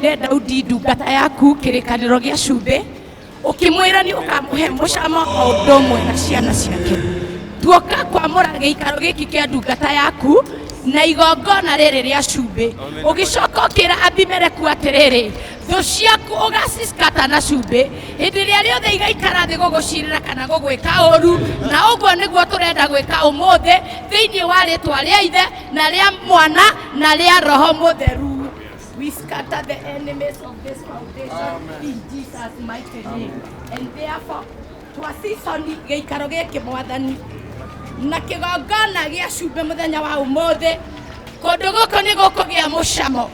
Werĩire Daudi ndungata yaku kĩrĩkanĩro gĩa cumbĩ, ũkĩmwĩra nĩ ũkamũhe mũcamo o ũndũ ũmwe na ciana ciake. Tuoka kwamũra gĩikaro gĩkĩ kĩa ndungata yaku na igongona rĩrĩ rĩa cumbĩ. Ũgĩcoka ũkĩra Abimeleku atĩrĩrĩ, thũ ciaku ũgaciskata na cumbĩ hĩndĩ ĩrĩa rĩothe igaikara thĩ gũgũcirĩra kana gũgwĩka ũru. Na ũguo nĩguo tũrenda gwĩka ũmũthĩ thĩinĩ wa rĩtwa rĩa Ithe na rĩa Mwana na rĩa Roho Mũtheru. We scatter the enemies of this foundation in Jesus' mighty name. And therefore, twaciconi gĩikaro gĩkĩ Mwathani na kĩgongona gĩa cumbĩ mũthenya wa ũmũthĩ. Kũndũ gũkũ nĩ gũkũgĩa mũcamo,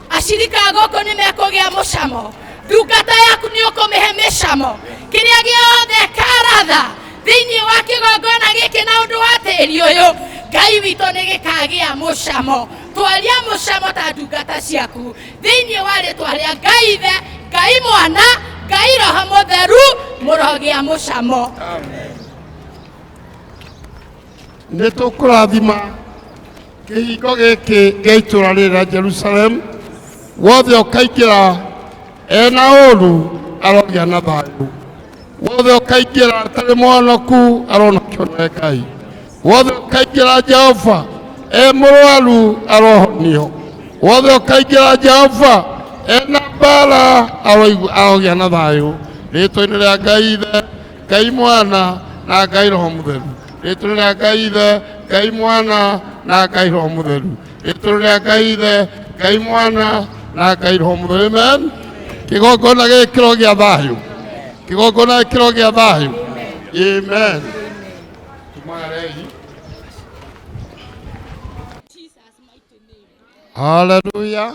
acirika a gũkũ nĩ mekũgĩa mũcamo, ndungata yaku nĩ ũkũmĩhe mĩcamo, kĩrĩa gĩothe karatha thĩinĩ wa kĩgongona gĩkĩ na ũndũ wa tĩri ũyũ Ngai witũ nĩ gĩkagĩa mũcamo. Twaria mũcamo ta ndungata ciaku thĩinĩ wa rĩtwa rĩa Ngai Ithe, Ngai Mwana, Ngai Roho Mũtheru, mũrogĩa mũcamo. Nĩ tũkũrathima kĩhingo gĩkĩ gĩa itũũra rĩrĩ rĩa Jerusalem, wothe ũkaingĩra ena ũru arogĩa na thayũ, wothe ũkaingĩra atarĩ mũhonoku aronokio nĩ Ngai, wothe ũkaingĩra Jehova e mũrwaru arohonio, wothe ũkaingĩra Jehova ena mbara arogĩa na thayũ, rĩtwa-inĩ rĩa Ngai Ithe, Ngai Mwana na Ngai Roho Mũtheru. Rĩtwa rĩa Ngai Ithe, Ngai Mwana na Ngai Roho Mũtheru. Rĩtwa rĩa Ngai Ithe, Ngai Mwana na Ngai Roho Mũtheru. Amen. Kĩgongona gĩkĩ kĩrogĩa thayũ, kĩgongona gĩkĩ kĩrogĩa thayũ. Amen. Tumagarei. Haleluya.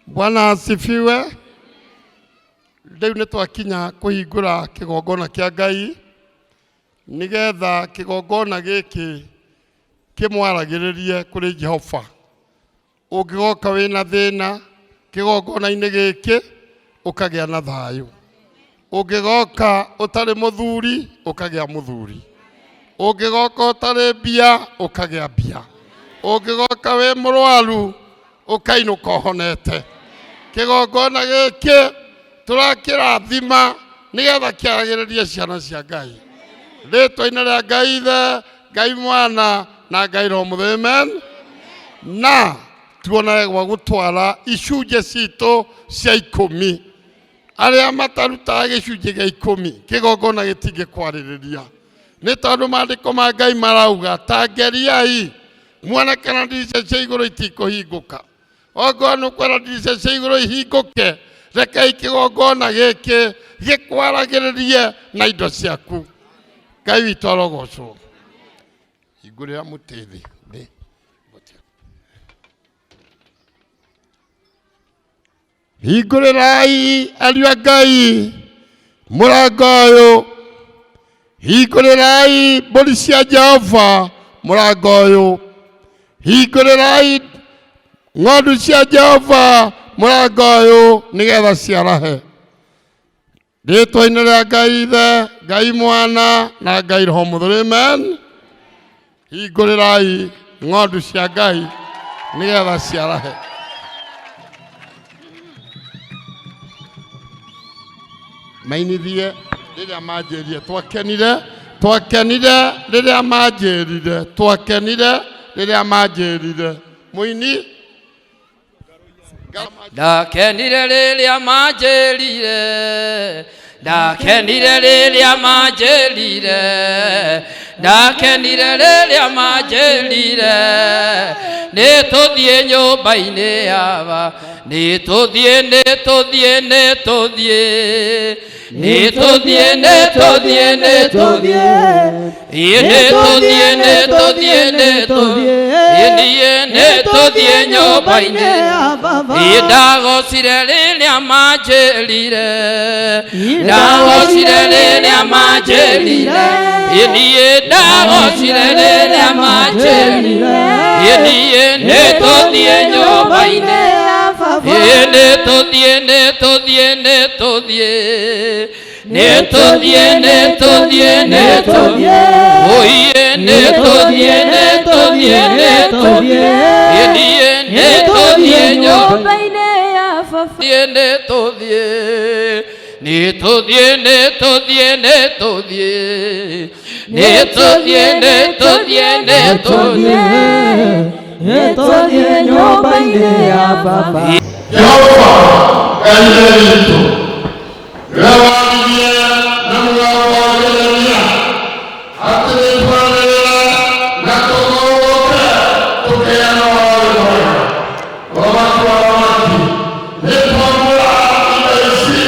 Bwana asifiwe. Rĩu nĩ twakinya kũhingũra kĩgongona kĩa Ngai nĩgetha kĩgongona gĩkĩ kĩmwaragĩrĩrie kũrĩ Jehova. Ũngĩgoka wĩna thĩna kĩgongona-inĩ gĩkĩ ũkagĩa na thayũ, ũngĩgoka ũtarĩ mũthuri ũkagĩa mũthuri, ũngĩgoka ũtarĩ mbia ũkagĩa mbia, ũngĩgoka wĩ mũrwaru ũkainũka ũhonete. Kĩgongona gĩkĩ tũrakĩrathima nĩgetha kĩaragĩrĩrie ciana cia Ngai, rĩtwa-inĩ rĩa Ngai Ithe, Ngai Mwana na Ngai Roho Mũtheru. Amen. Na tuonage gwa gũtwara icunjĩ citũ cia ikũmi. Arĩa matarutaga gĩcunjĩ gĩa ikũmi kĩgongona gĩtingĩkwarĩrĩria, nĩ tondũ maandĩko ma Ngai marauga ta ngeriai muone kana ndirica cia igũrũ itikũhingũka. Ongorwo nĩ ũkwenda ndirica cia igũrũ ihingũke, rekei kĩgongona gĩkĩ gĩkwaragĩrĩrie na indo ciaku. Ngai witũ arogocwo. Hingũrĩra mũtĩ thĩ thĩ. Hingũrĩrai ariũ a Ngai mũrango ũyũ, hingũrĩrai mbũri cia Jehova mũrango ũyũ, hingũrĩrai ng'ondu cia Jehova mũrango ũyũ nĩgetha ciarahe. Rĩtwa-inĩ rĩa Ngai Ithe, Ngai Mwana na Ngai Roho Mũtheru. Amen. Hingũrĩrai ng'ondu cia Ngai nĩgetha ciarahe. Mainithie rĩrĩa manjĩrire twakenire, twakenire rĩrĩa manjĩrire, twakenire rĩrĩa manjĩrire. Mũini Ndakenire rĩrĩa manjĩrire, ndakenire rĩrĩa manjĩrire, ndakenire rĩrĩa manjĩrire, nĩ tũthiĩ nyũmba-inĩ yaba, nĩ tũthiĩ, nĩ tũthiĩ, nĩ tũthiĩ, nĩ tũthiĩ, nĩ tũthiĩ, nĩ tũthiĩ, ĩĩ nĩ tũthiĩ, nĩ tũthiĩ, nĩ tũthiĩ, ĩĩ niĩ nĩ tũthiĩ nyũmba-inĩ. Ĩĩ ndagocire rĩrĩa manjĩrire, ndagocire rĩrĩa manjĩrire, ĩĩ niĩ ndagocire rĩrĩa manjĩrire, ĩĩ niĩ nĩ tũthiĩ nyũmba-inĩ. Ĩĩ nĩ tũthiĩ, nĩ tũthiĩ, nĩ tũthiĩ, nĩ tũthiĩ, nĩ tũthiĩ, nĩ tũthiĩ, ũiĩ nĩ tũthiĩ, nĩ tũthiĩ, nĩ tũthiĩ, ĩĩ niĩ nĩ tũthiĩ nyũmba. baba. Thiĩ nĩ tũthiĩ nĩ tũthiĩ nĩ tũthiĩ nĩ tũthiĩ nĩ tũthiĩ nĩ tũthiĩ nĩ tũthiĩ Nĩ tũthiĩ nyũmba-inĩ ya baba. Jehova Ngai witũ, nĩwe waririe na mũgambo wa Jeremia atĩ nĩtwarĩrĩre na tũgũrũke tũkĩheana ũhoro mwega. Mũthamaki wa athamaki, nĩtwamũra indo ici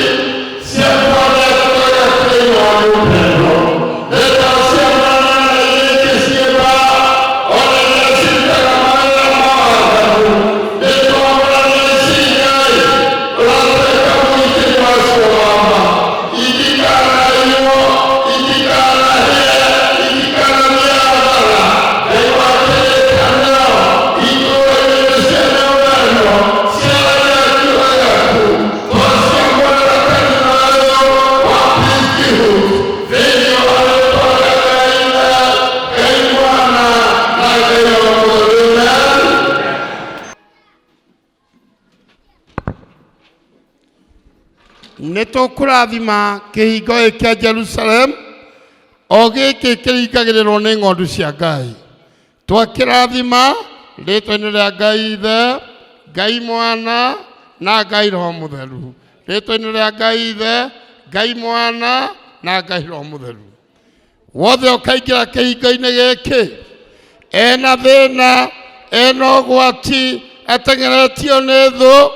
cia kwarĩa tũrĩa tũrĩirwo nĩ upendo. Nĩtwaciamũrana na iria ingĩ ciĩ mbaa, ona iria cirutaga mawĩra ma waganu. Nĩtwamũrania ici Ngai, ũratuĩka mũgitĩri wacio wa ma. Itikanaiyo, itikanahĩe, itikanathiĩ hathara. Ngai wa kĩrĩkanĩro, itũũra-inĩ nĩciene wendo, ciaragia kiugo gĩaku. Twaciamũrĩra kanitha ũyũ wa Peace thĩinĩ wa rĩĩtwa rĩa Ngai Ithe, Ngai Mwana na Ngai Roho Mũtheru. Amen. Nĩ tũkũrathima kĩhingo gĩkĩ kĩa Jerusalem o gĩkĩ kĩringagĩrĩrwo nĩ ng'ondu cia Ngai. Twakĩrathima rĩtwa-inĩ rĩa Ngai Ithe, Ngai Mwana na Ngai Roho Mũtheru. Rĩtwa-inĩ rĩa Ngai Ithe, Ngai Mwana na Ngai Roho Mũtheru. Wothe ũkaingĩra kĩhingo-inĩ gĩkĩ ena thĩna, ena ũgwati, ateng'eretio nĩ thũ,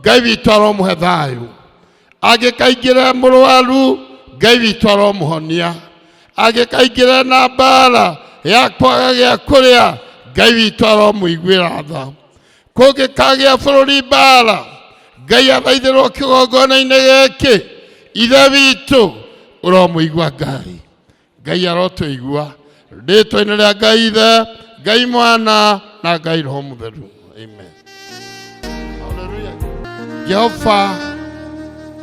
Ngai witũ aromũhe thayũ. Angĩkaingĩra mũrwaru, Ngai witũ aromũhonia. Angĩkaingĩra na mbara ya kwaga gĩa kũrĩa, Ngai witũ aromũiguĩra tha. Kũngĩkagĩa bũrũri mbara, Ngai athaithĩrwo kĩgongona-inĩ gĩkĩ, Ithe witũ ũromũigua Ngai. Ngai arotũigua rĩtwa-inĩ rĩa Ngai Ithe, Ngai Mwana na Ngai Roho Mũtheru. Amen. Hallelujah. Jehova,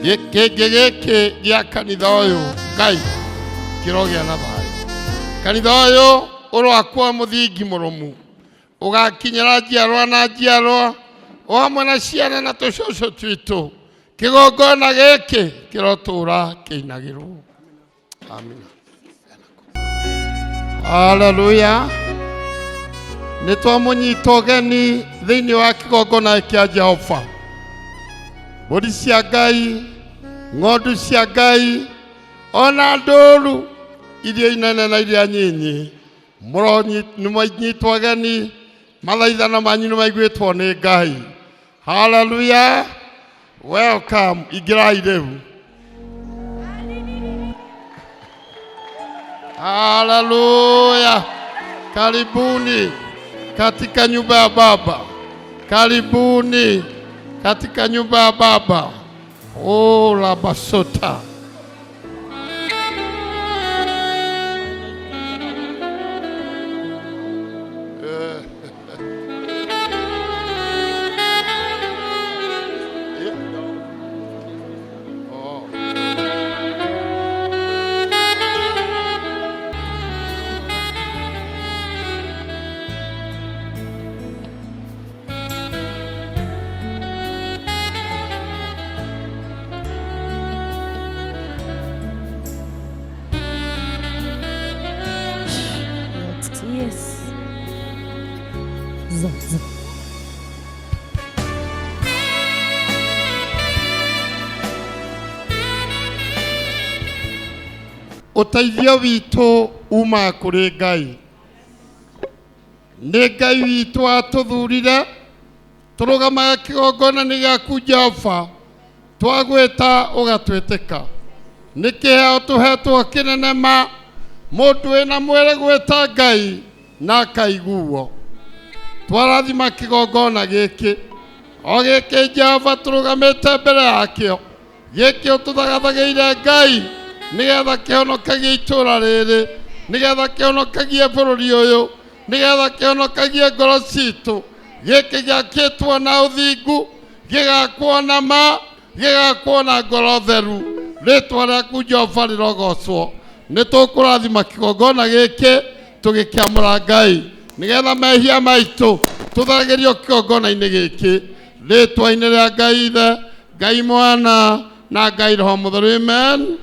gĩkĩngĩ gĩkĩ gĩa kanitha ũyũ Ngai kĩrogĩa na thayũ. Kanitha ũyũ ũroakwo mũthingi mũrũmu ũgakinyĩra njiarwa na njiarwa o hamwe na ciana na tũcũcũ twitũ. Kĩgongona gĩkĩ kĩrotũra kĩinagĩrwo. Amina. Haleluya. Nĩ twamũnyita ũgeni thĩinĩ wa kĩgongona kĩa Jehova. Mbũri cia Ngai, ng'ondu cia Ngai, ona ndũru iria inene na iria nyinyi, nĩ mwanyitwo ageni, mathaithana manyu nĩ maiguĩtwo nĩ Ngai. Haleluya. Welcome. Ingĩrai rĩu. Haleluya. Karibuni katika nyumba ya Baba. Karibuni katika nyumba ya Baba. Oh, la basota. Oh. Yes. Ũteithio witũ umaga kũrĩ Ngai. Nĩ Ngai witũ watũthurire tũrũgamaga kĩgongona-inĩ gĩaku Jehova, twagwĩta ũgatwĩtĩka. Nĩ kĩheo tũhetwo kĩnene ma mũndũ wĩna mwĩrĩ gwĩta Ngai na akaiguo. Twarathima kĩgongona gĩkĩ o gĩkĩ Jehova tũrũgamĩte mbere yakĩo, gĩkĩ ũtũthagathagĩire Ngai nĩgetha kĩhonokagie itũũra rĩrĩ, nĩgetha kĩhonokagie bũrũri ũyũ, nĩgetha kĩhonokagie ngoro citũ. Gĩkĩ gĩakĩtwo na ũthingu, gĩgakwo na ma, gĩgakwo na ngoro theru. Rĩtwa rĩaku Jehova rĩrogocwo. Nĩ tũkũrathima kĩgongona gĩkĩ tũgĩkĩamũra Ngai nĩgetha mehia maitũ tũtharagĩrio kĩgongona-inĩ gĩkĩ. Rĩtwa-inĩ rĩa Ngai Ithe, Ngai Mwana na Ngai Roho Mũtheru, amen.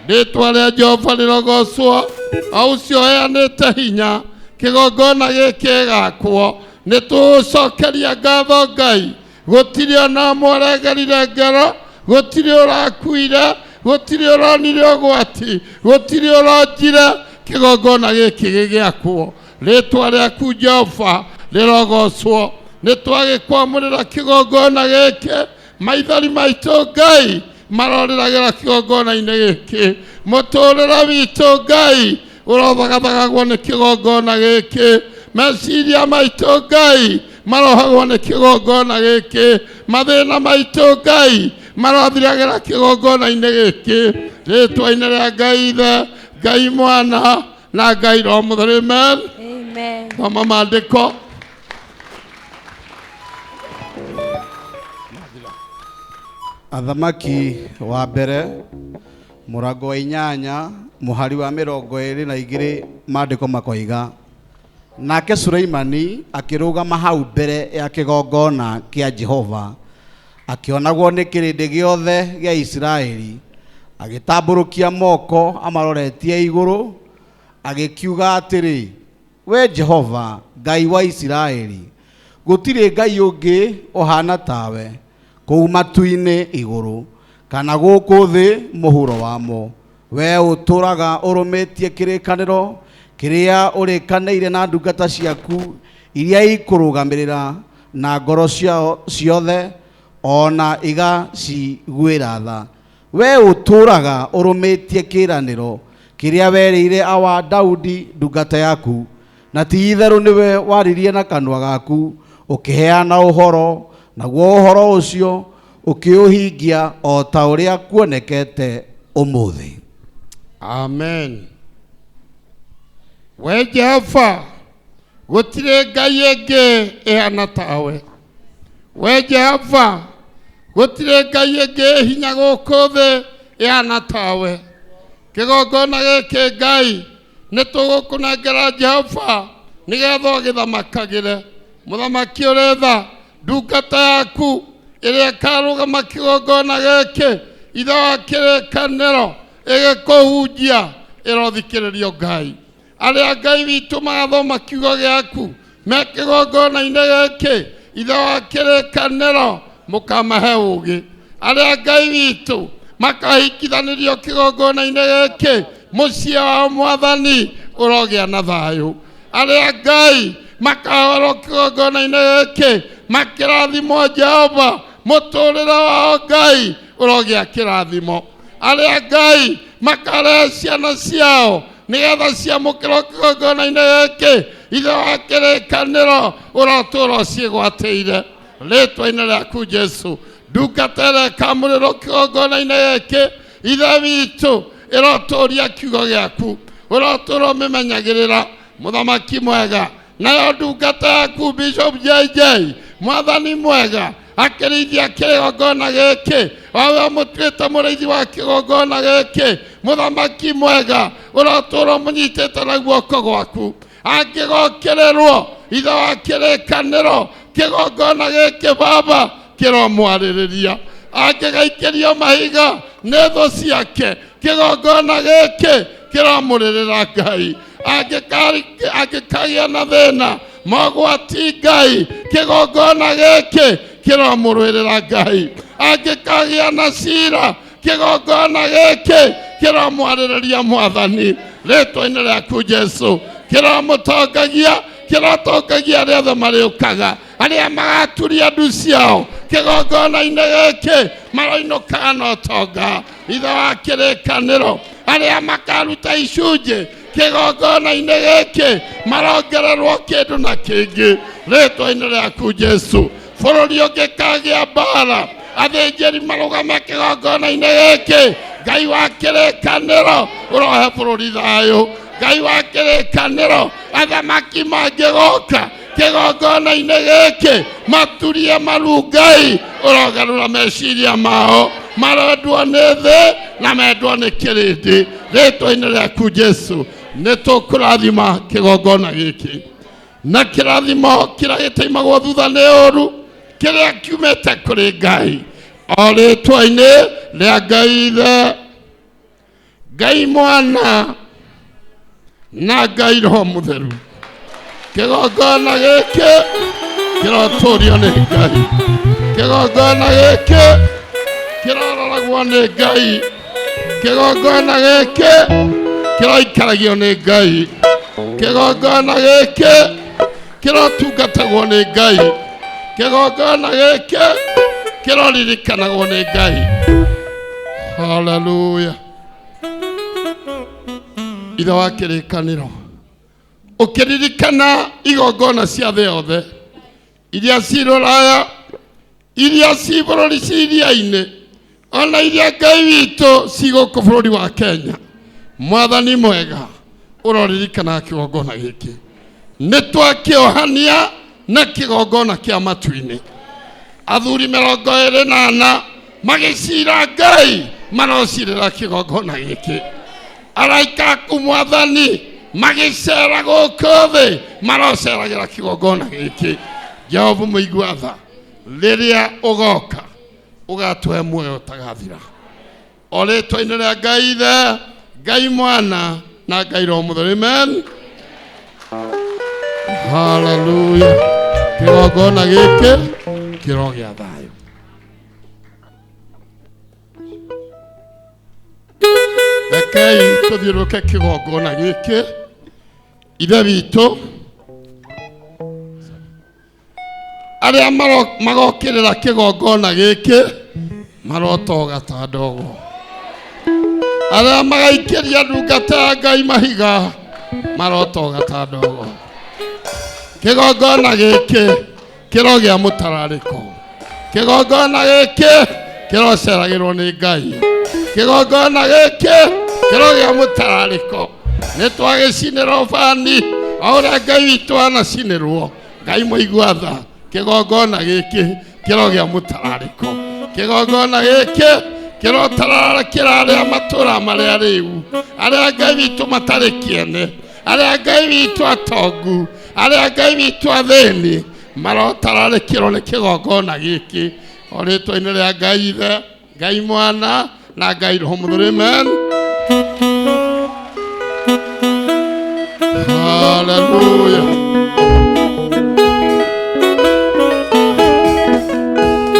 Rĩtwa rĩa Jehova rĩrogocwo, o ũcio ũheanĩte hinya kĩgongona gĩkĩ gĩgakwo. Nĩ tũgũcokeria ngatho Ngai, gũtirĩ ona ũmwe ũregerire ngero, gũtirĩ ũrakuire, gũtirĩ ũronire ũgwati, gũtirĩ ũronjire kĩgongona gĩkĩ gĩgĩakwo. Rĩtwa rĩaku Jehova rĩrogocwo. Nĩ twagĩkwamũrĩra kĩgongona gĩkĩ, maithori maitũ Ngai marorĩragĩra kĩgongona-inĩ gĩkĩ, mũtũrĩre witũ Ngai ũrothagathagagwo nĩ kĩgongona gĩkĩ, meciria maitũ Ngai marohagwo nĩ kĩgongona gĩkĩ, mathĩna maitũ Ngai marothiragĩra kĩgongona-inĩ gĩkĩ. Rĩtwa-inĩ rĩa Ngai Ithe, Ngai Mwana na Ngai Roho Mũtheru, amen. Amen. Thoma maandĩko. Athamaki wa mbere mũrango wa 8 mũhari wa 22, maandĩko makoiga, nake Suleimani akĩrũgama hau mbere ya kĩgongona kĩa Jehova, akĩonagwo nĩ kĩrĩndĩ gĩothe gĩa Isiraeli, agĩtambũrũkia moko amaroretie igũrũ, agĩkiuga atĩrĩ, we Jehova Ngai wa Isiraeli, gũtirĩ Ngai ũngĩ ũhaana tawe kũu matu-inĩ igũrũ kana gũkũ thĩ mũhuro wamo. We ũtũraga ũrũmĩtie kĩrĩkanĩro kĩrĩa ũrĩkanĩire na ndungata ciaku iria ikũrũgamĩrĩra na ngoro ciao ciothe, ona igaciguĩra tha. We ũtũraga ũrũmĩtie kĩĩranĩro kĩrĩa werĩire awa Daudi ndungata yaku, na ti itherũ nĩwe waririe na kanua gaku ũkĩheana ũhoro, naguo ũhoro ũcio ũkĩũhingia o ta ũrĩa kuonekete ũmũthĩ. Amen. We Jehova, gũtirĩ Ngai ĩngĩ ĩhana tawe. We Jehova, gũtirĩ Ngai ĩngĩ ĩ hinya gũkũ thĩ ĩhana tawe. Kĩgongona gĩkĩ Ngai nĩ tũgũkũnengera Jehova nĩgetha ũgĩthamakagĩre. Mũthamaki ũrĩ tha, ndungata yaku ĩrĩa ĩkarũgama kĩgongona gĩkĩ, Ithe wa kĩrĩkanĩro, ĩgĩkũhunjia, ĩrothikĩrĩrio Ngai. Arĩa Ngai witũ magathoma kiugo gĩaku me kĩgongona-inĩ gĩkĩ, Ithe wa kĩrĩkanĩro, mũkamahe ũũgĩ. Arĩa Ngai witũ makahingithanĩrio kĩgongona-inĩ gĩkĩ, mũciĩ wao Mwathani ũrogĩa na thayũ. Arĩa Ngai makahorwo kĩgongona-inĩ gĩkĩ makĩrathimwo Jehova, mũtũrĩre wao Ngai ũrogĩa kĩrathimo. Arĩa Ngai makarehe ciana ciao nĩgetha ciamũkĩrwo kĩgongona-inĩ gĩkĩ, Ithe wa kĩrĩkanĩro ũrotũra ũciĩgwatĩire. Rĩtwa-inĩ rĩaku Jesu, ndungata ĩrĩa ĩkamũrĩrwo kĩgongona-inĩ gĩkĩ, Ithe witũ ĩrotũria kiugo gĩaku, ũrotũra ũmĩmenyagĩrĩra. Mũthamaki mwega, nayo ndungata yaku Bishop JJ, Mwathani mwega, akĩrĩithia kĩgongona gĩkĩ, wawe ũmũtuĩte mũrĩithi wa kĩgongona gĩkĩ. Mũthamaki mwega, ũrotũra ũmũnyitĩte na guoko gwaku. Angĩgokĩrĩrwo, Ithe wa kĩrĩkanĩro, kĩgongona gĩkĩ Baba kĩromwarĩrĩria. Angĩgaikĩrio mahiga nĩ thũ ciake, kĩgongona gĩkĩ kĩromũrĩrĩra Ngai. Angĩkagĩa na thĩna mogwati Ngai, kĩgongona gĩkĩ kĩromũrũĩrĩra Ngai. Angĩkagĩa na cira, kĩgongona gĩkĩ kĩromwarĩrĩria Mwathani. Rĩtwa-inĩ rĩaku Jesu, kĩromũtongagia, kĩrotongagia arĩa othe marĩũkaga, arĩa magaturia ndu ciao kĩgongona-inĩ gĩkĩ maroinũkaga na ũtonga. Ithe wa kĩrĩkanĩro, arĩa makaruta icunjĩ kĩgongona-inĩ gĩkĩ marongererwo kĩndũ na kĩngĩ. Rĩtwa-inĩ rĩaku Jesu, bũrũri ũngĩkagĩa mbara, athĩnjĩri marũgame kĩgongona-inĩ gĩkĩ, Ngai wa kĩrĩkanĩro ũrohe bũrũri thayũ. Ngai wa kĩrĩkanĩro, athamaki mangĩgoka kĩgongona-inĩ gĩkĩ maturie maru, Ngai ũrogarũra meciria mao, marendwo nĩ thĩ na mendwo nĩ kĩrĩndĩ. Rĩtwa-inĩ rĩaku Jesu, nĩ tũkũrathima kĩgongona gĩkĩ na kĩrathimo kĩrĩa gĩtaimagwo thutha nĩ ũru. Kĩrĩa kiumĩte kũrĩ Ngai o rĩtwa-inĩ rĩa Ngai Ithe, Ngai Mwana na Ngai Roho Mũtheru. Kĩgongona gĩkĩ kĩrotũrio nĩ Ngai, kĩgongona gĩkĩ kĩrororagwo nĩ Ngai, kĩgongona gĩkĩ kĩroikaragio nĩ Ngai, kĩgongona gĩkĩ kĩrotungatagwo nĩ Ngai, kĩgongona gĩkĩ kĩroririkanagwo nĩ Ngai. Haleluya. Ithe wa kĩrĩkanĩro, ũkĩririkana igongona cia thĩ yothe iria ci rũraya, iria ci bũrũri ci iria-inĩ, ona iria Ngai witũ ci gũkũ bũrũri wa Kenya. Mwathani mwega, ũroririkana kĩgongona gĩkĩ nĩ twakĩohania na kĩgongona kĩa matu-inĩ. Athuri 24 magĩcira Ngai marocirĩra kĩgongona gĩkĩ. Araika aku Mwathani magĩcera gũkũ thĩ maroceragĩra kĩgongona gĩkĩ. Jehova mũigua tha, rĩrĩa ũgoka ũgatũhe muoyo ũtagathira. O rĩtwa-inĩ rĩa Ngai Ithe, Ngai Mwana na Ngai Roho Mũtheru. Amen. Haleluya. Kĩgongona gĩkĩ kĩrogĩa thayũ. Rekei tũthiũrũrũke kĩgongona gĩkĩ. Ithe witũ, arĩa magokĩrĩra kĩgongona gĩkĩ marotoga ta ndogo, arĩa magaikĩria ndungata ya Ngai mahiga marotoga ta ndogo. Kĩgongona gĩkĩ kĩrogĩa mũtararĩko, kĩgongona gĩkĩ kĩroceragĩrwo nĩ Ngai, kĩgongona gĩkĩ kĩrogĩa mũtararĩko. Nĩ twagĩcinĩra ũbani o ũrĩa Ngai witũ anacinĩrwo. Ngai mũigua tha, kĩgongona gĩkĩ kĩrogĩa mũtararĩko, kĩgongona gĩkĩ kĩrotararĩkĩra arĩa matũra marĩa rĩu, arĩa Ngai witũ matarĩ kĩene, arĩa Ngai witũ atongu, arĩa Ngai witũ athĩni, marotararĩkĩrwo nĩ kĩgongona gĩkĩ. O rĩtwa-inĩ rĩa Ngai Ithe, Ngai Mwana na Ngai Roho Mũtheru. Amen. Haleluya.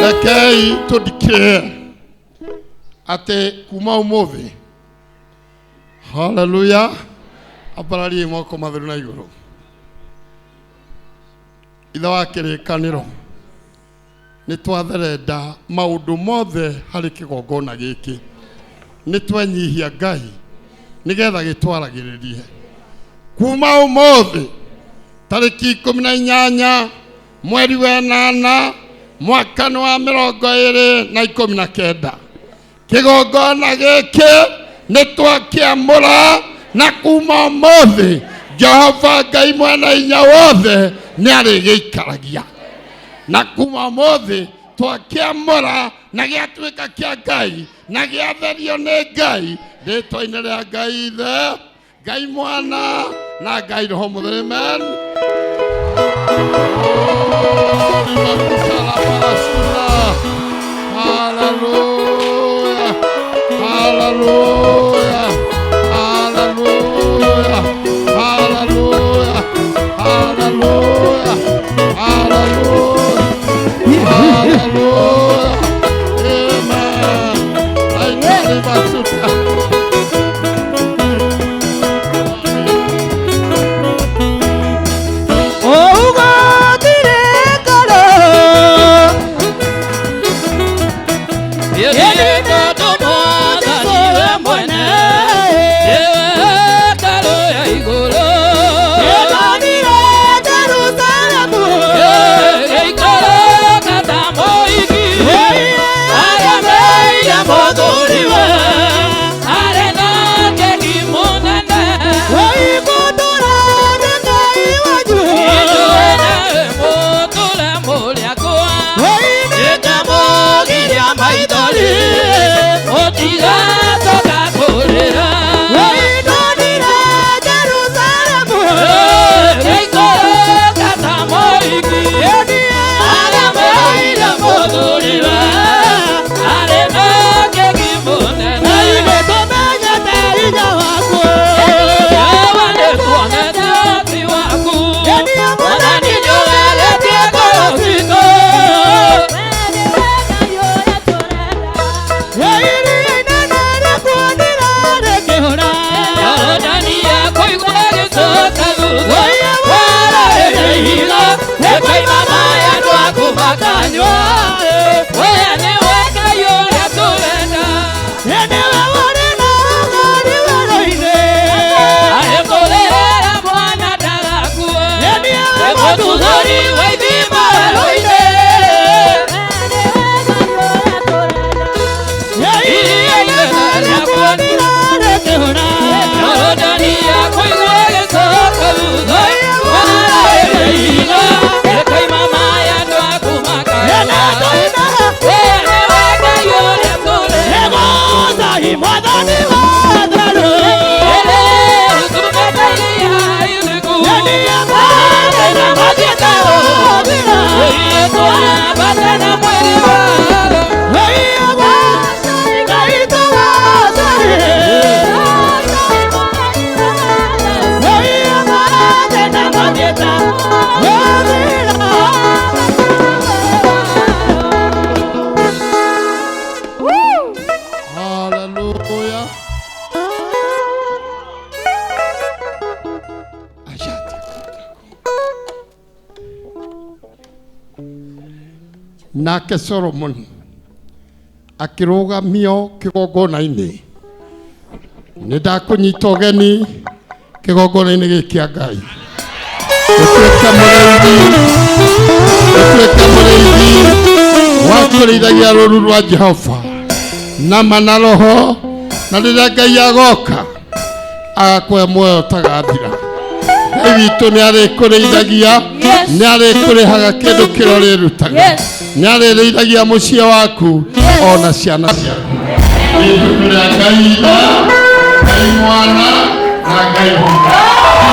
Rekei tũndikĩre atĩ kuma ũmũthĩ, haleluya, ambararie moko matheru na igũrũ. Ithe wa kĩrĩkanĩro, nĩ twatherenda maũndũ mothe harĩ kĩgongona gĩkĩ, nĩ twenyihia Ngai nĩgetha gĩtwaragĩrĩrie. Kuma ũmũthĩ tarĩki 18 mweri wa 8 mwaka wa 2019, kĩgongona gĩkĩ nĩ twakĩamũra, na kuma ũmũthĩ Jehova Ngai mwene hinya wothe nĩ arĩgĩikaragia. Na kuma ũmũthĩ twakĩamũra na gĩatuĩka kĩa Ngai na gĩatherio nĩ Ngai, rĩtwa-inĩ rĩa Ngai Ithe, Ngai Mwana na Ngai Roho Mũtheru. Amen. Haleluya, haleluya, haleluya, haleluya, haleluya, haleluya, haleluya. Amen. Aikare basuta. Maithori. tũranyua. We nĩwe Ngai ũrĩa tũrenda. Nĩwe ũrĩ na ũgari werũ-inĩ. Agĩkũrĩra mwana ndagakue. Nĩwe Mũtuthũri wa ithima werũ-inĩ. Iria rĩakwa rĩkĩhũra. Jorodani yakũigua ĩgĩcoka thutha. Warĩrĩire, ĩkoima maĩ andũ aku makanyua. We nĩwe Ngai ũrĩa tũrenda. Nĩgũcai mwathani wa therũ. Ĩrĩ ũtungata iria iriku. Nĩwe mathiĩte ũthira. Twambate na mwĩrĩ wao. Ngai tũgocai. Haleluya. Ashati. Nake Solomon akĩrũgamio kĩgongona-inĩ. Nĩ ndakũnyita ũgeni kĩgongona-inĩ gĩkĩ kĩa Ngai. Ũtuĩke mũrĩithi, ũtuĩke mũrĩithi wa kũrĩithagia rũũru rwa Jehova nama na roho, na rĩrĩa Ngai agoka agakũhe muoyo ũtagathira. Ngai witũ nĩ arĩkũrĩithagia, Yes. nĩ arĩkũrĩhaga kĩndũ kĩrĩa ũrĩrutaga, Yes. nĩ arĩrĩithagia mũciĩ waku Yes. ona ciana ciaku. Ibuku rĩa Ngai Ithe, Ngai Mwana na Ngai Roho.